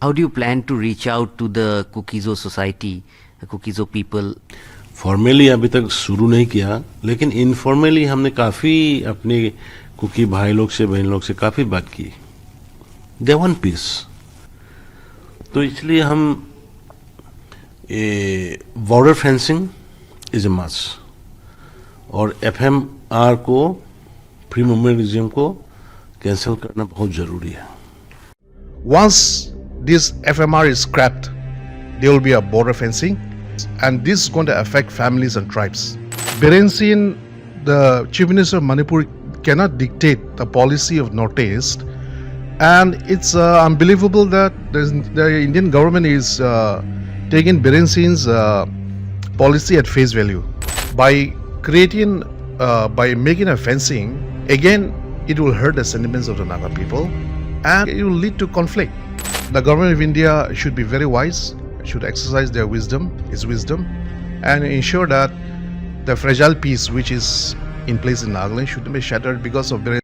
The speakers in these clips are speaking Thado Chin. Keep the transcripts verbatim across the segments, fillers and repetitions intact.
How do you plan to reach out to the Kuki-Zo society, the Kuki-Zo people? Formally अभी तक शुरू नहीं किया, लेकिन इनफॉर्मली हमने काफ़ी अपने कुकी भाई लोग से, बहन लोग से काफ़ी बात की। They want piece. तो इसलिए हम, border fencing is a must, और एफएमआर को, फ्री मूवमेंट रिजीम को कैंसिल करना बहुत ज़रूरी है। Once this F M R is scrapped, there will be a border fencing, and this is going to affect families and tribes. Biren Singh, the Chief Minister of Manipur, cannot dictate the policy of Northeast, and it's uh, unbelievable that the, the Indian government is uh, taking Biren Singh's uh, policy at face value by creating uh, by making a fencing, again, it will hurt the sentiments of the Naga people and it will lead to conflict. The government of India should be very wise, should exercise their wisdom, its wisdom, and ensure that the fragile peace which is in place in Nagaland should not be shattered because of very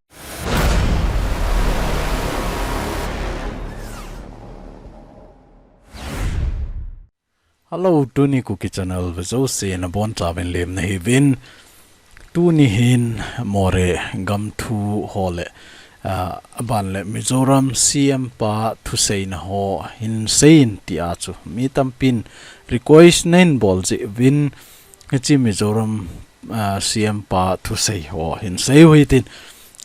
Hello, tuni Kuki Channel ve jouse nabonchauvin lemna hiuvin. Tuni hin Moreh gamthu ho le, ah, aban le Mizoram C M pa thuseina ho hin seiyin tia chu mi tampin request nahin bol jeh uvin, hiche Mizoram ah, C M pa thusei ho hin seiyu hitin.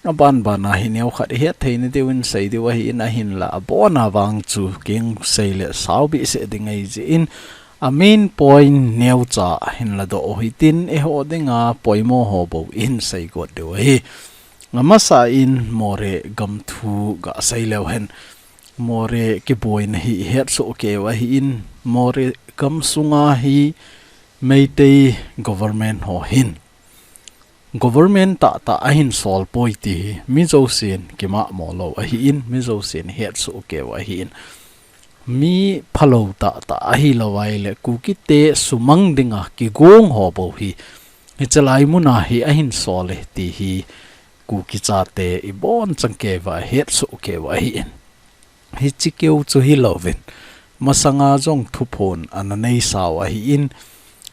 Aban bana hi neokhat ihet thei nadiuvin sei diu ahin, ahinla abona vang chu kei sei le sao behseh ding ahi jeh in, a main point neocha hin ladoh u hitin, eiho dinga poimo ho bou ihin sei got diu ahi. Amasa in Moreh gamthu gasei leu hen. Moreh kiboina hi ihet soh keiyu ahin, Moreh gamsunga hi Meitei government ho hin government tahtah ahin sol poi ti hi mi jousen kimahmo lou ahin, mi jousen ihet soh keiyu ahin. Mi phalou tahtah ahilou ahile Kukite sumang dinga kigong ho bou hi hiche lai muna hi ahin sol e ti hi Kuki chate ibonchan keiuva ihet soh keiyu ahin. Hiche keu chu hilouvin, masanga jong thuphon ana neisau ahin,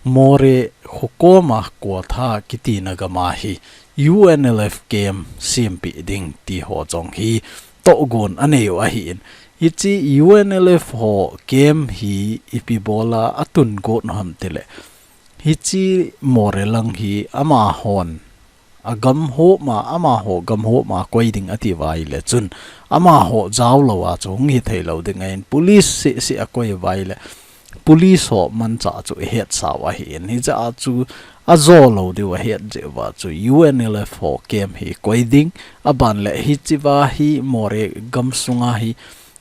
Moreh khokoma Kwatha kitina gama hi U N L F camp sempeh ding ti ho jong hi tohgon aneiyu ahin. Hiche U N L F ho camp hi ipi bola atun got u ham tile, hiche Moreh lang hi amahon agam homa, amaho gam homa koi ding atiuva ahile chun, amaho jaolou a chu hung hithei lou ding ahin, police seh seh a koi uva ahile police ho manchah chu ihet sau ahin, hijeh a chu ajo lou diu ahet jeh uva chu U N L F ho camp hi koi ding, aban le hichea hi Moreh gamsunga hi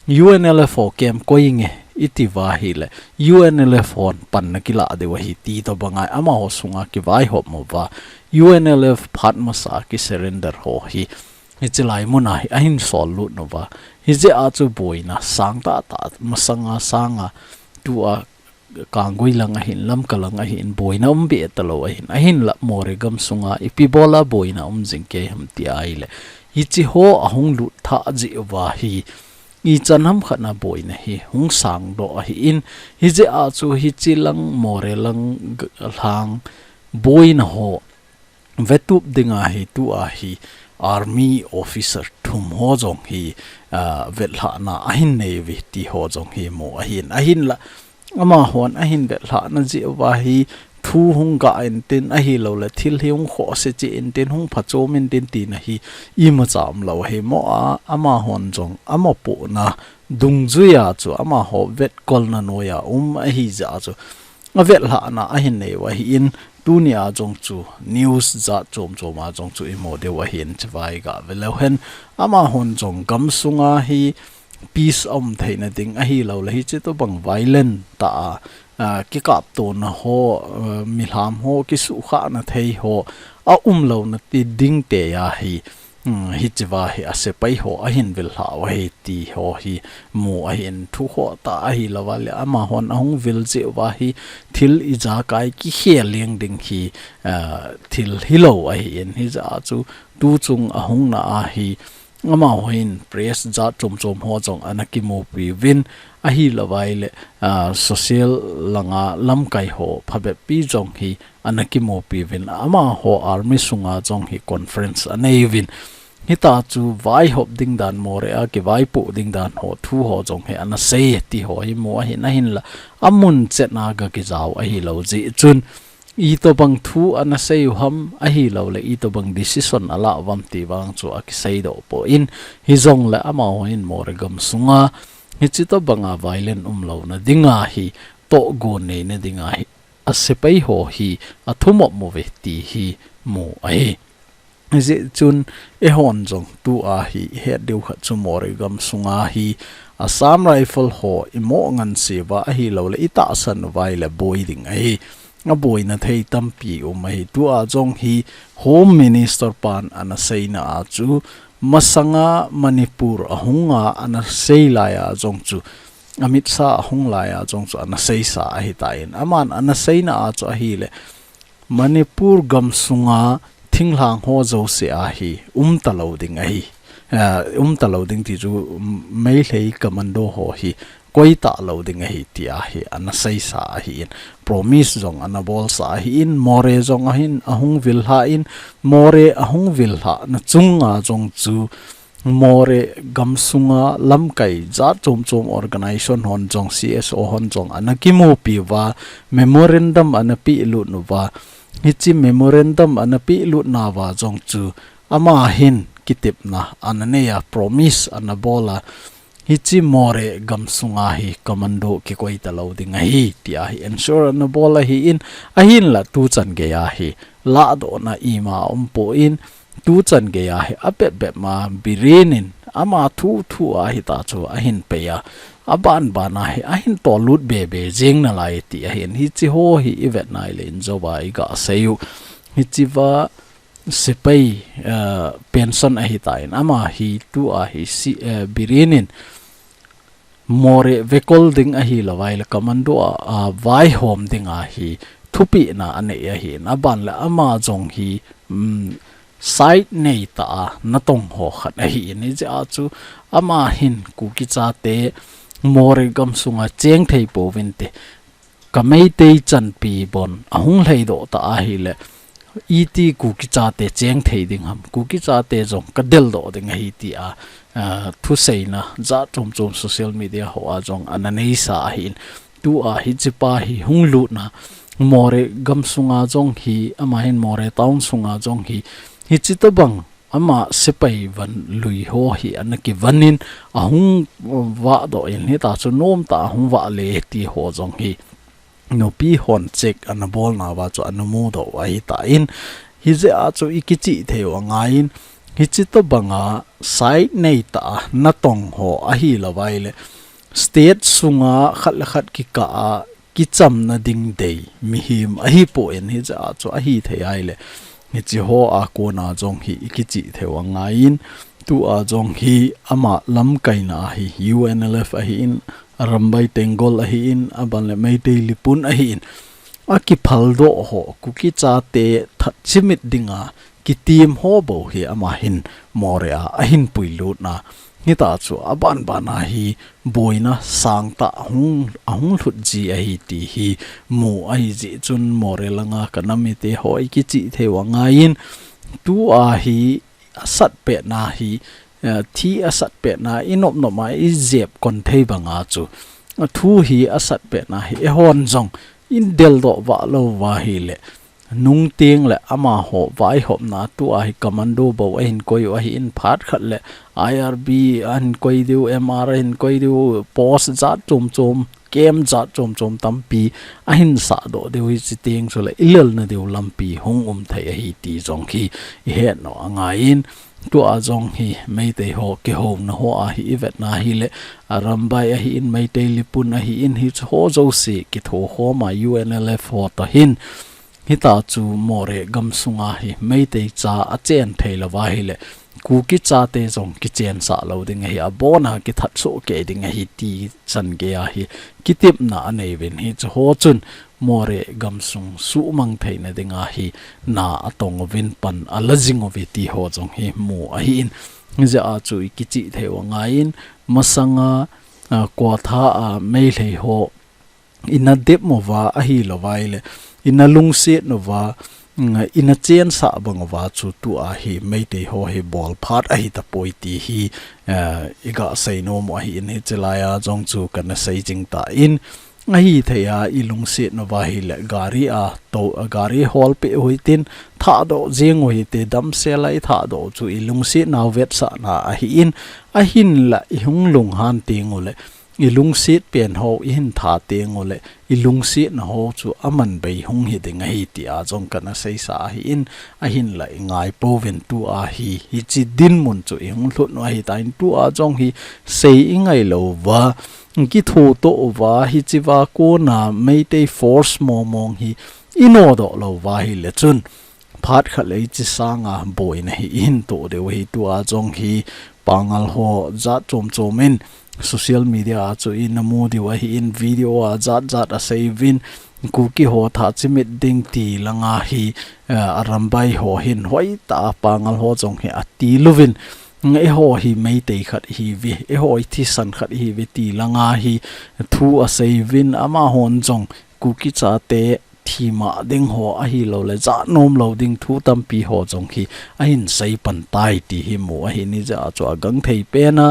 U N L F ho camp koi inge itiuva ahile, U N L F hon panna kilah diu ahi ti tobang a amaho sunga kivaihom uva, U N L F phat masa a kisurrender ho hi hiche lai muna hi ahin sol lut uva. Hijeh a chu boina sang tahtah masanga sanga tua Kanggui lang ahin, Lamka lang ahin, boina um be talou ahin, ahinla Moreh gamsunga ipi bola boina um jing kei ham ti ahile, hiche ho ahung lut thah jeh uva hi ichan ham khat na boina hi hung sangdoh ahin, hijeh a chu hiche lang Moreh lang g-, lhang boina ho vetup dinga hi tua hi army officer thum ho jong hi, ah, vetlhahna ahin nei uve ti ho jong hi mu ahin, ahinla amahon ahin vetlhahna jeh uva hi thu hung ga intin, ahilouleh thil hi hung khohse cheh intin, hung phachom intin tina hi imacha umlou ahi mo a, amahon jong amapohna dungjuia chu amaho vetkolna noia um ahijeh a chu avetlhahna ahin nei u ahin, tunia jong chu news jat chom choma jong chu imu diu ahin, chevai gave leu hen, amahon jong gamsunga hi peace aum theina ding ahilouleh hiche tobang violent tah a, ah, kikaptona ho, ah, milham ho, kisuhkhahna thei ho aumlouna ti ding tia hi um, hichea hi asepai ho ahin vil lhah u ahi ti ho hi mu ahin, thu khoh tah ahilou a le amahon ahung vil jeh uva hi thil ijakai kikhel leng ding hi, ah, thil hilou ahin, hijeh a chu tuchung ahungna a hi Amaho hin press jat chom chom ho jong ana kimupi uvin, ahilouva ahile, ah, social langa lamkai ho phabep pi jong hi ana kimupi uvin, amaho army sunga jong hi conference anei uvin. Hita chu vaihop ding dan, Moreh a kivaipoh ding dan ho thu ho jong hi ana sei ti ho hi mu ahin, ahinla amun chetna ga kijao ahilou jeh chun, itobang thu ana sei u ham ahilouleh itobang decision ala u ham ti vang chu akiseidoh poi. Hijongle amaho hin Moreh gamsunga hiche tobanga violent umlouna dinga hi tohgon neina dinga hi asepai ho hi athumop uve ti hi mu ahi. Hijeh chun eihon jong tua hi ihet diu khat chu Moreh gamsunga hi Assam Rifle ho imo ngansiuva ahilouleh itahsan uva ahile boi ding ahi. Aboina thei tampi um ahi. Tua jong hi Home Minister pan ana seina a chu masanga Manipur ahunga ana sei laiya jong chu, Amit Shah ahung laiya jong chu ana seisa ahitan, aman ana seina a chu ahile Manipur gamsunga thinglhang ho jouse a hi umtalou ding ahi. Ah, umtalou ding ti chu, Meitei commando ho hi koitalou ding ahi tia hi ana seisa ahin, promise jong ana bolsa ahin, Moreh jong ahin ahung vil lhan, Moreh ahung vil lhahna chunga jong chu Moreh gamsunga lamkai jat chom chom organization hon jong, C S O hon jong ana kimupi uva, memorandum ana pelut uva. Hiche memorandum ana pelutna uva jong chu ama hin kitepna ana neiya, promise ana bola, hiche Moreh gamsunga hi commando kikoitalou ding ahi tia hi ensure ana bol ahin, ahinla tuchan geiya hi ladohna ima umpon, tuchan geiya hi apetbep ma Biren in ama thu thu a hita chu ahin peiya, aban bana hi ahin tolut bebe jeng nalai ti ahin, hiche ho hi ivet nai le injouva iga seiu. Hichea sepai, eh, pension ahitan, ama hi tua hi si, eh, Biren in Moreh vekol ding ahilouva ahile commando a, a vaihom dinga hi thupehna anei ahin, aban le ama jong hi, um, side neitah a natong ho khat ahin, hijeh a chu ama hin Kuki chate Moreh gamsunga cheng thei pouvinte, ka Meitei chanpi bon ahung lheidoh ta ahile, iti Kuki chate cheng thei ding ham, Kuki chate jong ka deldoh ding ahi tia, ah, thuseina jat chom chom social media hoa jong ana neisa ahin. Tua hichepa hi hung lutna, Moreh gamsunga jong hi, ama hin Moreh town sunga jong hi, hiche tobang ama sepai van lui ho hi ana kivan in, ahung vahdoh in, hita chu nomtah a ahung vah le ti ho jong hi nupi hon check ana bolna uva chu ana mudoh u ahitan, hijeh a chu ikichih thei u angaiyin, hiche tobanga side neitah a natong ho ahilouva ahile state sunga khat le khat kikah a kichamna ding dei mihem ahipon, hijeh a chu ahithei ahile, hiche hoa kona jong hi ikichih thei u angaiyin, tua jong hi ama lamkaina hi U N L F ahin, Arambai Tenggol ahin, aban le Meitei Lipun ahin, akiphaldoh ho, Kuki chate that chimit dinga kitem ho bou hi ama hin Moreh a ahin puilutna, hita chu aban bana hi boina sangtah ahung, ahung lhut ji ahi ti hi mu ahi jeh chun Moreh langa ka nam mite ho ikichih thei u angaiyin, tua hi asatpetna hi, eh, thi asatpetna inop nop a ijep kon thei banga chu, athu hi asatpetna hi eihon jong ideldoh vah lou uva ahile, nungteng le amaho vaihopna tua hi commando bou ahin koi u ahin, phat khat le I R B ahin koi diu, M R ahin koi diu, post jat chom chom, camp jat chom chom tampi ahin sahdoh diu, hiche teng chule ilelna diu lampi hung um thei ahi ti jong hi ihet nom angaiyin, tua jong hi Meitei ho kihouna hoa hi ivetna ahile, Arambai ahin, Meitei Lipun ahin, hiche ho jouse kithokhoma U N L F ho toh hin, hita chu Moreh gamsunga hi Meitei cha achen thei louva ahile, Kuki chate jong kichensah lou ding ahi, abona kithat soh kei ding ahi ti chan geiya hi kitepna anei uvin, hiche ho chun Moreh gamsung suhmang theina dinga hi na atong uvin, pan ala jing uve ti ho jong hi mu ahin. Hijeh a chu i kichih thei u angaiyin, masanga, a, Kawtha a Meitei ho ina dep uva ahilou vaile, ina lungset uva, mm, ina chensah bang uva chu tua hi Meitei ho hi bol phat ahi tapoi ti hi, eh, i gasei nom u ahin, hiche laiya jong chu kana sei jing tan, ahithei a i lungset uva ahile gari a to, gari hol peh u hitin, thahdoh jeng u hite, damsel a i thahdoh u chu i lungset nau vetsahna ahin, ahinla i hung lunghan teng ule, i lungset pen ho i hin tha teng ule, i lungsetna ho chu aman bei hung hi ding ahi tia jong kana seisa ahin, ahinla i ngai pouvin tua hi, hiche dinmun chu i hung lhut u ahitan, tua jong hi sei i ngai lou uva, kitho toh uva, hichea kona Meitei force mong mong hi i nodoh lou uva ahile chun, phat khat le hiche sanga boina hi i hin toh diu ahi, tua jong hi Pangal ho jat chom chom in social media a chu i na mu diu ahin, video a jat jat a sei uvin, Kuki ho thah chimit ding ti langa hi, eh, Arambai ho hin hoitah a Pangal ho jong hi ati luvin, eiho hi Meitei khat ihiuve, eiho hi thisan khat ihiuve ti langa hi thu a sei uvin, amahon jong Kuki chate thima ding ho ahilou le, jat nom lou ding thu tampi ho jong hi ahin sei pan tai ti hi mu ahin, hijeh a chu agangthei pen a,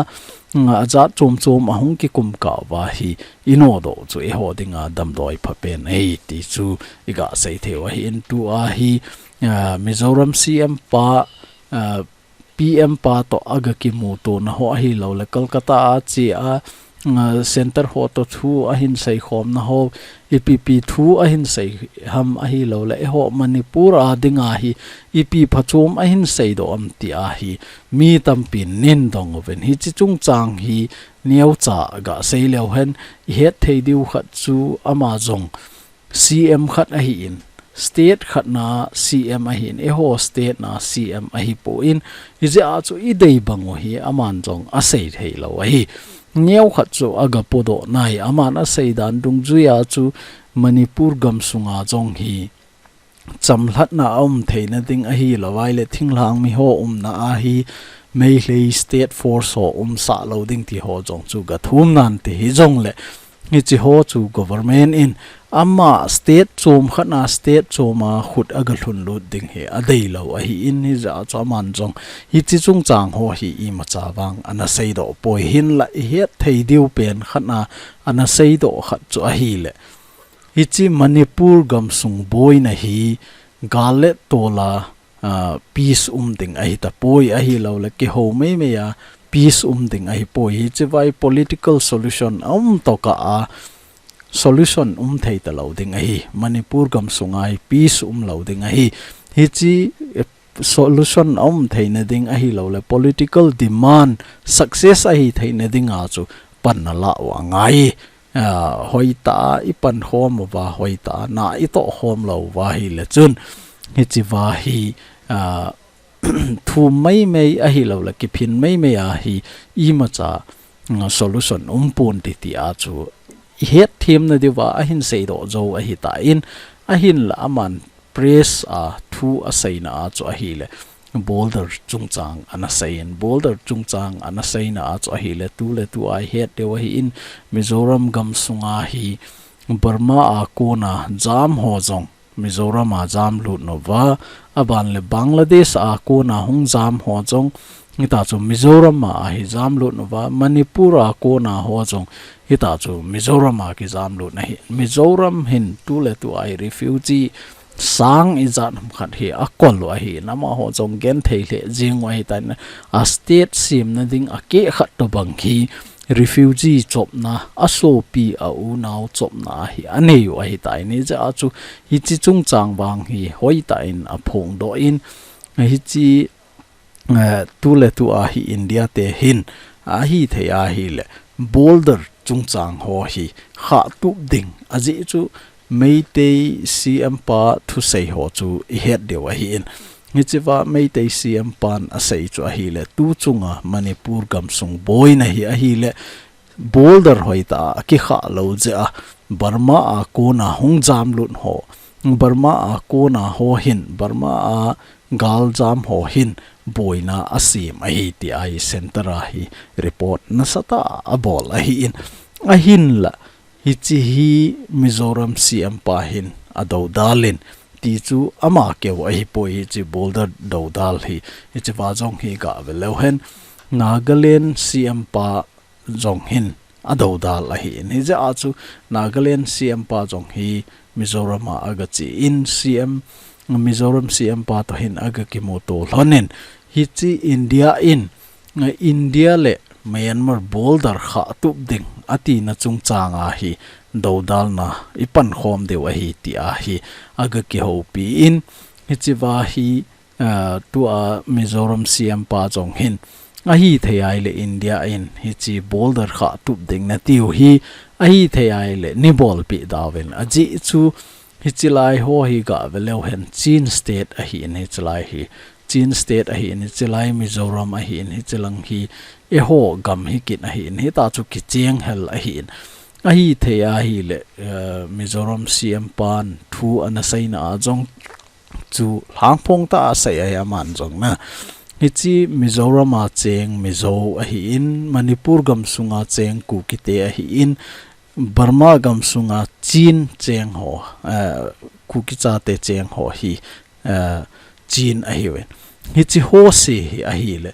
mm, ajat chom chom ahung kikum kah uva hi i nodoh u chu eiho dinga damdoi pha pen ahi ti chu i gasei thei u ahin, tua hi, ah, Mizoram C M pa, ah, P M pa toh aga kimuto na ho ahilou le, Kolkata a che a, ah, center ho toh thu ahin sei khom na ho, ipi ipi thu ahin sei ham ahilou le, eiho Manipur a dinga hi ipi phachom ahin seidoh am tia hi mi tampin nei dong uvin, hiche chungchang hi neocha gasei leu hen, i het thei diu khat chu ama jong C M khat ahin, state khat na C M ahin, eiho state na C M ahipon, hijeh a chu i dei bang u hi aman jong asei thei lou ahi. Neo khat chu aga podoh nai, aman asei dan dungjuia chu Manipur gamsunga jong hi chamlhatna a um theina ding ahilou vaile, thinglhang mi ho umna a hi Meitei state force ho umsah lou ding ti ho jong chu gathum nante, hijongle hiche ho chu government in ama state chom khat na state chom a khut aga lhun lut ding hi adei lou ahin, hijeh a chu aman jong hiche chungchang ho hi imacha vang ana seidoh poi, hinla i het thei diu pen khat na ana seidoh khat chu ahile, hiche Manipur gamsung boina hi gal le tol a, ah, peace um ding ahi tapoi, ahilou le kihou mei mei a peace um ding ahipoi, hichea hi political solution a um tokah a solution um thei talou ding ahi, Manipur gamsunga hi peace um lou ding ahi, hiche, eh, solution a um theina ding ahilou le political demand success ahi theina dinga chu pan na la u angai. Ah, hoitah a i pan khom uva, hoitah a na i toh khom lou uva ahile chun, hichea hi, ah, thum mei mei ahilou le kiphin mei mei a hi imacha, mm, solution um ponte tia chu i het themna diuva ahin seidoh jou ahitan, ahinla aman press a thu aseina a chu ahile, border chungchang ana seiyin, border chungchang ana seina a chu ahile, tuletua i het diu ahin, Mizoram gamsunga hi Burma a kona jam ho jong Mizoram a jam lut uva, aban le Bangladesh a kona hung jam ho jong hita chu Mizoram a hi jam lut uva, Manipur a kona ho jong hita chu Mizoram a kijam lut ahi. Mizoram hin tuletua hi refugee sang ijat ham khat hi akol u ahin, amaho jong genthei lheh jeng u ahitan, a state semna ding a keh khat tobang hi refugee chopna, a sopi a unau chopna hi anei u ahitan, hijeh a chu hiche chungchang vang hi hoitah in aphongdoh in, hiche, eh, tuletua hi India te hin ahithei ahile border chungchang ho hi khahtup ding, ajeh chu Meitei C M pa thusei ho chu i het diu ahin. Hichea Meitei C M pan asei chu ahile, tu chunga Manipur gamsung boina hi ahile, border hoitah a kikhah lou jeh a, Burma a kona hung jam lut ho, Burma a kona ho hin, Burma a galjam ho hin boina asem ahi ti ahi center a hi report nasatah a abol ahin, ahinla hiche hi Mizoram C M pa hin adoudal in ti chu ama keu ahipoi hiche boulder doudal hi, hiche va jong hi gave leu hen Nagaland C M pa jong hin adoudal ahin. Hijeh a chu Nagaland C M pa jong hi Mizoram a agache in C M, Mizoram C M pa toh hin agakimuto lhonin. Hiche India in, India le Myanmar boulder khahtup ding atina chungchang a hi doudalna ipankhom diu ahi ti ahi agakihoupi in. Hiche va hi aa, tua Mizoram C M pa jong hin, ahithei ahile India in hiche boulder khahtup ding natiu hi, ahithei ahile neibolpeh dauvin. Ajeh chu hiche lai ho hi gave leu hen Chin state ahin hiche lai hi. Chin state ahin hiche lai Mizoram ahin hiche lang hi eiho gam hi kit ahin hita chu kicheng hel ahin. Ahithei ahile, aa, Mizoram C M pan thu anaseina a jong chu lhangphong tah a asei ahi aman jong na. Hiche Mizoram a cheng Mizo ahin, Manipur gamsunga cheng Kukite ahin, Burma gamsunga Chin cheng ho, eh, Kuki chate cheng ho hi, eh, Chin ahiuvin. Hiche ho se hi ahile,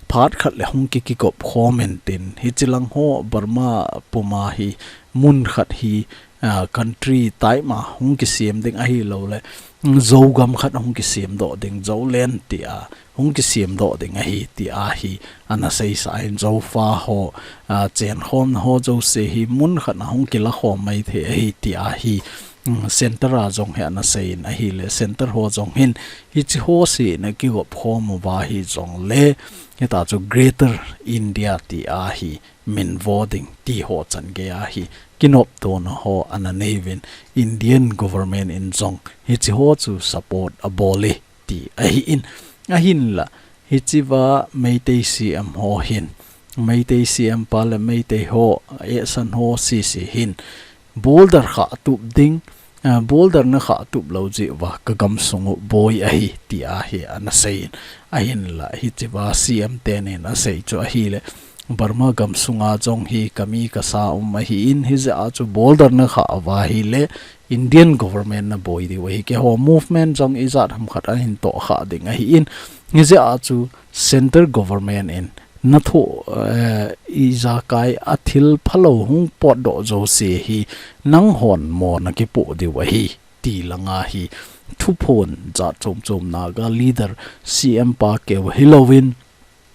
phat khat le hung ki, kikop khom intin, hiche lang ho Burma puma hi, mun khat hi, ah, country type ma hung kisem ding ahilou le, Zogam khat hung kisem doh ding, Zoland tia hung kisem doh ding ahi, tia hi ana seisa in Zofa ho, ah, chenkhomna ho jouse hi mun khat a hung kilakhom maithei ahi, tia hi, mm, center a jong hi ana seiyin ahile, center ho jong hin hiche ho se ana kigop khom uva hijongle, hita chu Greater India tia hi min vo ding ti ho changei a hi kinoptona ho ana neiuvin Indian government in jong hiche ho chu support abol e ti ahin, ahinla hiche va Meitei C M ho hin, Meitei C M pa le Meitei ho, eh, san ho sese hin, boulder khahtup ding, ah, boulder nakhahtup lou jeh uva kagamsung u boi ahi, tia hi ana seiyin. Ahinla, hiche va C M tenin asei chu ahile, Burma gamsunga jong hi kami kasa um ahin, hijeh a chu boulder nakhah uva ahile, Indian government naboi diu ahi, keiho movement jong ijat ham khat ahin tohkhah ding ahin, hijeh a chu center government in nathoh, eh, ijakai a thil phalou hung potdoh jouse hi nanghon mo nakipoh diu ahi, ti langa hi thuphon jat chom chom Naga leader C M pa keu hilouvin,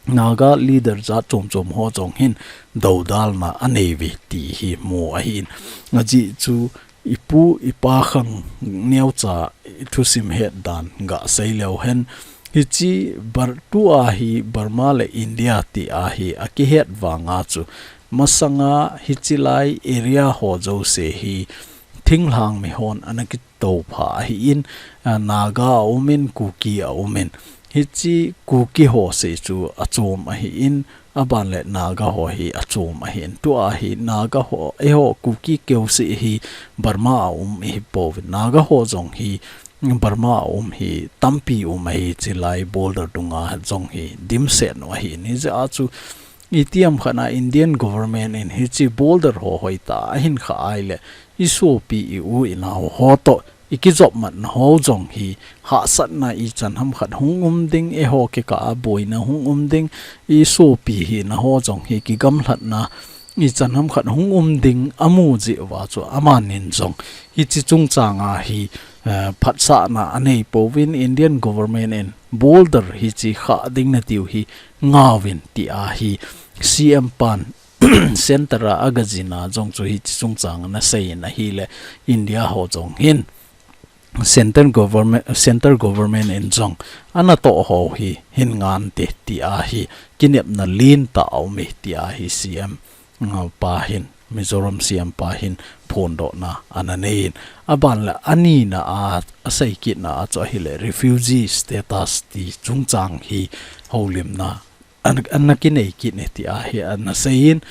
Naga leader jat chom chom ho jong hin doudalna aneiuve ti hi mu ahin. Ajeh chu ipu ipa khang neocha ithusim het dan gasei leu hen. Hiche Bur-, tua hi Burma le India tia hi akihet vanga chu masanga hiche lai area ho jouse hi thinglhang mihon ana kitoupha ahin, a, Naga aumin, Kuki aumin. Hiche Kuki ho se chu achom ahin, aban le Naga ho hi achom ahin. Tua hi Naga ho, eiho Kuki keuse hi Burma a um ihi pouvin. Naga ho jong hi Burma a um hi tampi um ahi, hiche lai border dunga jong hi dimset u ahin. Hijeh a chu itiham khat a Indian government in hiche border ho hoitah a ahin khah ahile, isopi i-u inao ho toh ikijopmatna ho jong hi hahsatna ichan ham khat hung um ding, eiho kikah a boina hung um ding, isopi hina ho jong hi kigamlhatna ichan ham khat hung um ding amu jeh uva chu amanin jong hiche chungchang a hi, eh, phatsahna anei pouvin Indian government in border hiche khah ding natiu hi ngauvin tia hi C M pan center a agajina jong chu hiche chungchang ana seiyin ahile India ho jong hin Central government, central government in jong anatoh ho hi hin ngante tia hi kinepna lentah aume tia hi C M, uh, pa hin, Mizoram C M pa hin phondohna ana neiyin. Aban le anina a, asei kitna a chu ahile refugee status ti chungchang hi houlimna ana, ana kinei kit e tia hi ana seiyin.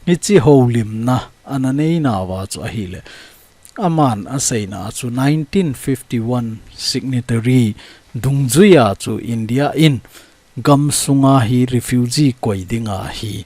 Hiche houlimna ana neinauva chu ahile, aman aseina a chu nineteen fifty-one signatory dungjuia chu India in gamsunga hi refugee koi dinga hi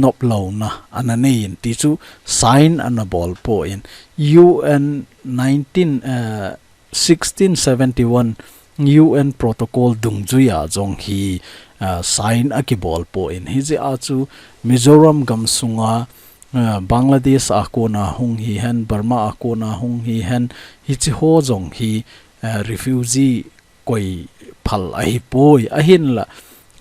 noplouna ana neiyin ti chu sign ana bolpoi. U N nineteen, eh, sixteen seventy-one U N protocol dungjuia jong hi, eh, sign akibolpoi. Hijeh a chu Mizoram gamsunga, eh, Bangladesh a kona hung hihen, Burma a kona hung hihen, hichi ho jong hi, eh, refugee koi phal ahipoi. Ahinla,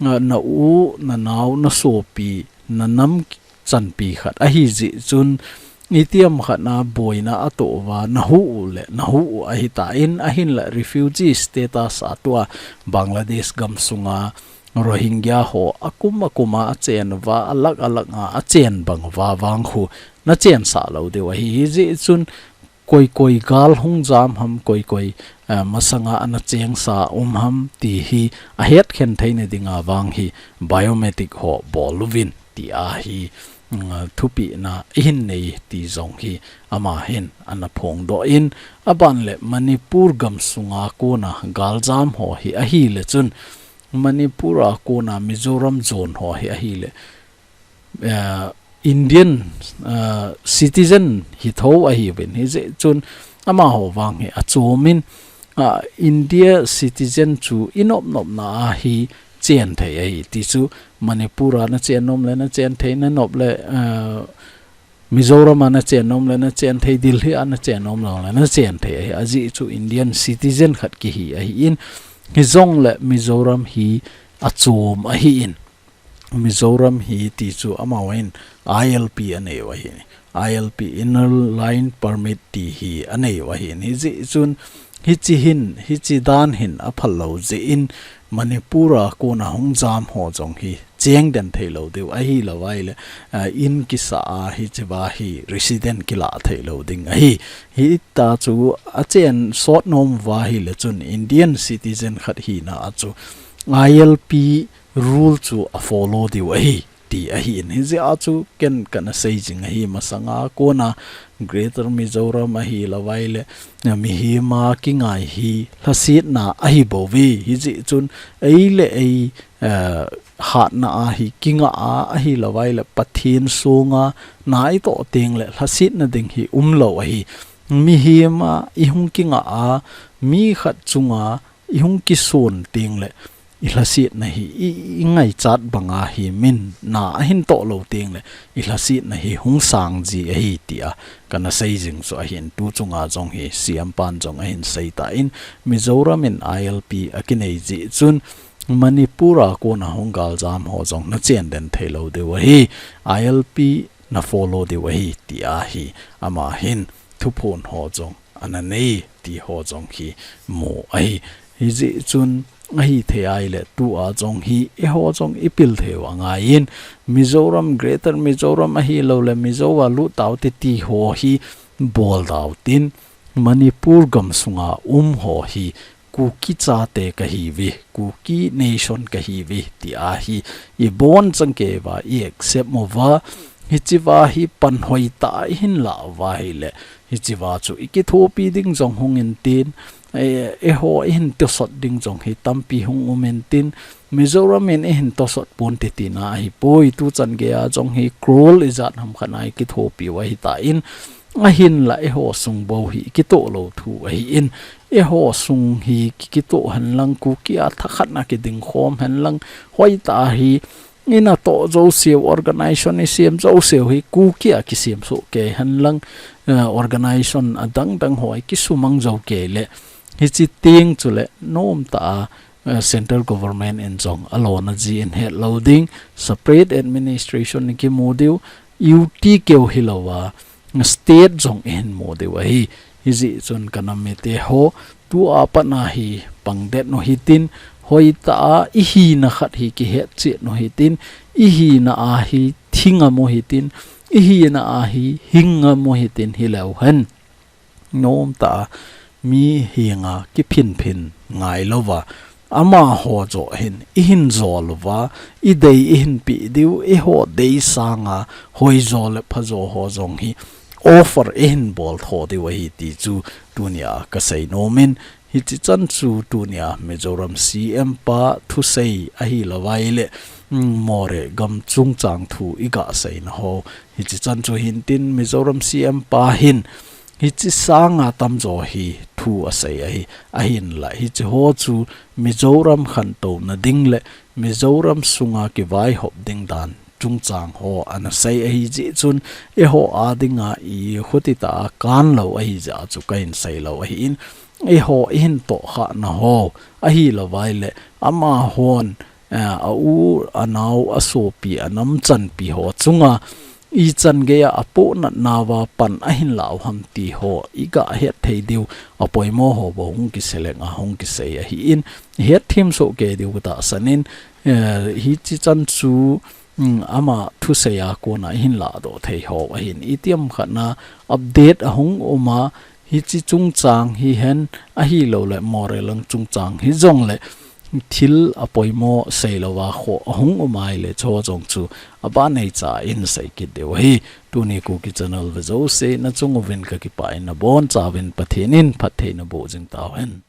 eh, na u, na nao, na sopi, na nam chanpi khat ahijeh chun, itiham khat na boina atoh uva, na hu u le, na hu u ahitan, ahinla refugee status a tua Bangladesh gamsunga Rohingya ho akum akum a achen uva, alak alak a achen bang uva vang khu na chensah lou diu ahi. Hijeh chun, koi koi gal hung jam ham, koi koi, eh, masanga ana chengsa um ham ti hi ahetkhen theina dinga vang hi biometric ho bol uvin ti ahi, mm, thupina ihin nei ti jong hi ama hin ana phongdoh in, aban le Manipur gamsunga kona galjam ho hi ahile chun, Manipur a kona Mizoram zon ho hi ahile, eh, Indian, eh, citizen hitho ahiuvin, hijeh chun amaho vang hi achomin, ah, India citizen chu inop nopna a hi chen thei ahi ti chu, Manipur a na chen nom le na chen thei, na nop le, eh, Mizoram a na chen nom le na chen thei, Delhi a na chen nom le na chen thei ahi. Ajeh chu Indian citizen khat kihi ahin, hijongle Mizoram hi achom ahin, Mizoram hi ti chu amahon I L P anei u ahi. I L P, Inner Line Permit ti hi anei u ahi. Hijeh chun hichi hin, hichi dan hin aphal lou jeh in Manipur a kona hung jam ho jong hi cheng den thei lou diu ahi, lou ahile, ah, in kisa a hichi va hi resident kila thei lou ding ahi. Hita chu achen sot nom uva ahile chun Indian citizen khat hina a chu I L P rule chu a follow diu ahi ti ahin. Hijeh a chu ken kana sei jing ahi, masanga kona Greater Mizoram ahi, lou ahile, mihem a kingai hi lhasetna ahi bouve. Hijeh chun ei le ei, eh, hatna a hi kinga a ahi, lou ahile Pathen songa na itoh teng le lhasetna ding hi umlou ahi. Mihem a ihung kinga a, mi khat chunga ihung kison teng le, ilhasetna hi, i, ingaichat banga hi min na ahin toh lou teng le, ilhasetna hi hung sang ji ahi tia kana sei jing chu ahin. Tu chunga jong hi C M pan jong ahin sei tan, Mizoram in I L P akinei jeh chun Manipur a kona hung galjam ho jong na chen den thei lou diu ahi, I L P na follow diu ahi tia hi ama hin thuphon ho jong ana nei ti ho jong hi mu ahi. Hijeh chun ahithei ahile tua jong hi eiho jong ipil thei u angaiyin, Mizoram, Greater Mizoram ahilou le Mizo a lut taute ti ho hi bol dautin, Manipur gamsunga um ho hi Kuki chate kahiuve, Kuki nation kahiuve tia hi ibon chang kei uva, i accept uva, hichi va hi pan hoitah a ihin lah uva ahile, hichi va chu ikithopi ding jong hung intin, eh, eiho ihin tosot ding jong hi tampi hung um intin, Mizoram in eihin tosot ponte tina ahipoi, tu chan gei a jong hi crore ijat ham khat a ikithopi u ahitan, ahinla eiho sung bou hi ikitoh lou thu ahin, eiho sung hi ki, kitoh henlang, Kuki a thakhat na kiding khom henlang, hoitah a hi ina toh jouseu, organization isem jouseu hi Kuki a kisem soh kei henlang, eh, organization adang dang ho a kisumang jou kei le, hichi teng chule nomtah a, eh, central government in jong alona jin hetlou ding, separate administration ikimu diu, U T keu hilou a, state jong ihin mu diu ahi. Hijeh chun ka nam mite ho, tua pat na hi pang det u hitin, hoitah a ihina khat hi kihet chet u hitin, ihina a hi thi ngam u hitin, ihina a hi hing ngam u hitin hileu hen. Nomtah a mi henga kiphinphin ngailouva, amaho joh hin ihin jol uva, idei ihin peh diu, eiho dei sanga hoijo le phajo ho jong hi offer ihin bol tho diu ahi ti chu tunia kasei nomin, Hichi chan chu tunia Mizoram C M pa thusei ahilouva ahile, mm, Moreh gam chungchang thu iga seina ho. Hichi chan chu hintin Mizoram C M pa hin hichi sanga tamjo hi thu asei ahi, ahinla hichi ho chu Mizoram khantouna ding le Mizoram sunga kivaihop ding dan chungchang ho ana sei ahi jeh chun, eiho a dinga i khuti tah a kan lou ahi jeh a chu kahin sei lou ahin, eiho ihin tohkhahna ho ahilouva ahile, amahon, eh, a u, a nao, a sopi, a namchanpi ho chunga ichan geiya apohnat nauva pan ahin lah u ham ti ho iga het thei diu, apoimo ho bou hung kiseleng a hung kisei ahin, hetthem soh kei diu katahsan in, eh, hichi chan chu, mm, ama thusei a kona ihin lahdoh thei ho ahin, itiham khatna update ahung um a, hichi chungchang hihen ahilouleh Moreh lang chungchang hijongle thil apoimo seilouva kho ahung um ahile, chuho jong chu abanei cha in sei kit diu ahi. Tuni Kuki Channel ve jouse nachung uvin kakipah in, nabonchauvin Pathen in phatthei naboh jing tauhen.